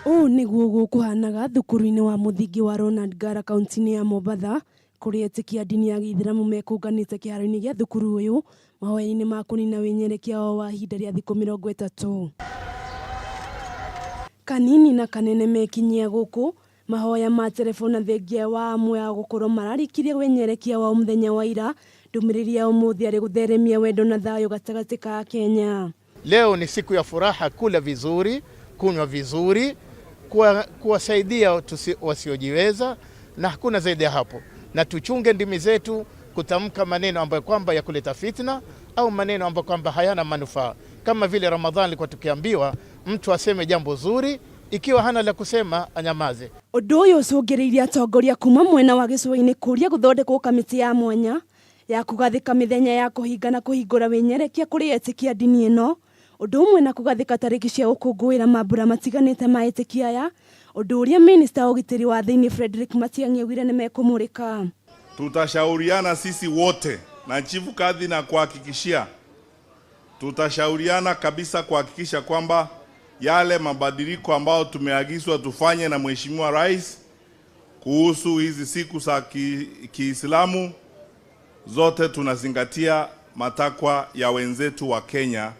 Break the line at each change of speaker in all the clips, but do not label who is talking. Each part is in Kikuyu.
Ũũ nĩguo gũkũhanaga thukuru-inĩ wa mũthingi wa Ronald Ngala kaunti-inĩ ya Mombatha kũrĩa etĩkia a ndini ya gĩithĩramu mekũnganĩte kĩharo-inĩ gĩa thukuru ũyũ mahoya-inĩ ma kũnina wĩnyerekia wao wa ihinda rĩa thikũ 30. Kanini na kanene mekinyia gũkũ mahoya ma terebũ na thengia wa amwe ao gũkorwo mararĩkirie wĩnyerekia wao mũthenya wa ira, ndũmĩrĩri ya ũmũthĩ arĩ gũtheremia wendo na thayũ gatagatĩ ka Akenya.
Leo ni siku ya furaha, kula vizuri, kunywa vizuri, kuwasaidia wasiojiweza, na hakuna zaidi ya hapo. Na tuchunge ndimi zetu kutamka maneno ambayo kwamba ya kuleta fitna au maneno ambayo kwamba hayana manufaa. Kama vile Ramadhani ilikuwa tukiambiwa mtu aseme jambo zuri, ikiwa hana la kusema anyamaze.
Ũndũ ũyũ ũcũngĩrĩirie atongoria kuma mwena wa gĩcũa-inĩ kũria gũthondekwo kamĩtĩ ya mwanya ya kũgathĩka mĩthenya ya kũhinga na kũhingũra wĩnyerekia kũrĩ etĩkia ndini ĩno, ũndũ ũmwe na kũgathĩka tarĩki cia gũkũngũĩra mambura matiganĩte ma etĩkia aya, ũndũ ũrĩa minista wa ũgitĩri wa thĩinĩ Frederick Matiang'i augire nĩmekũmũrĩka.
Tutashauriana sisi wote na chifu kadhi na kuhakikishia, tutashauriana kabisa kuhakikisha kwamba yale mabadiliko ambayo tumeagizwa tufanye na Mheshimiwa Rais kuhusu hizi siku za Kiislamu zote tunazingatia matakwa ya wenzetu wa Kenya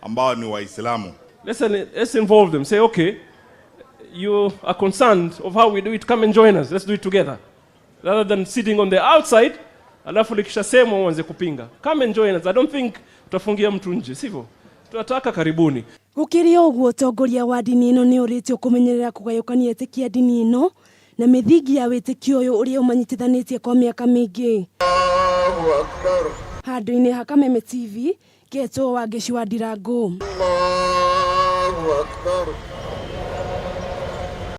ambao ni Waislamu.
Let's involve them. Say, okay, you are concerned of how we do it, come and join us. Let's do it together. Rather than sitting on the outside, alafu likishasemwa uanze kupinga. Come and join us. I don't think tutafungia mtu nje, sivyo? Tunataka karibuni.
Gũkĩrĩ ũguo ũtongoria wa ndini ĩno nĩ ũrĩtio kũmenyerera kũgayũkania etĩkia ndini ĩno na mĩthingi ya wĩtĩkio ũyũ ũrĩa ũmanyitithanĩtie kwa mĩaka mĩingĩ. Handũ-inĩ ha Kameme TV, ngetwo Wangeci wa Ndirangũ.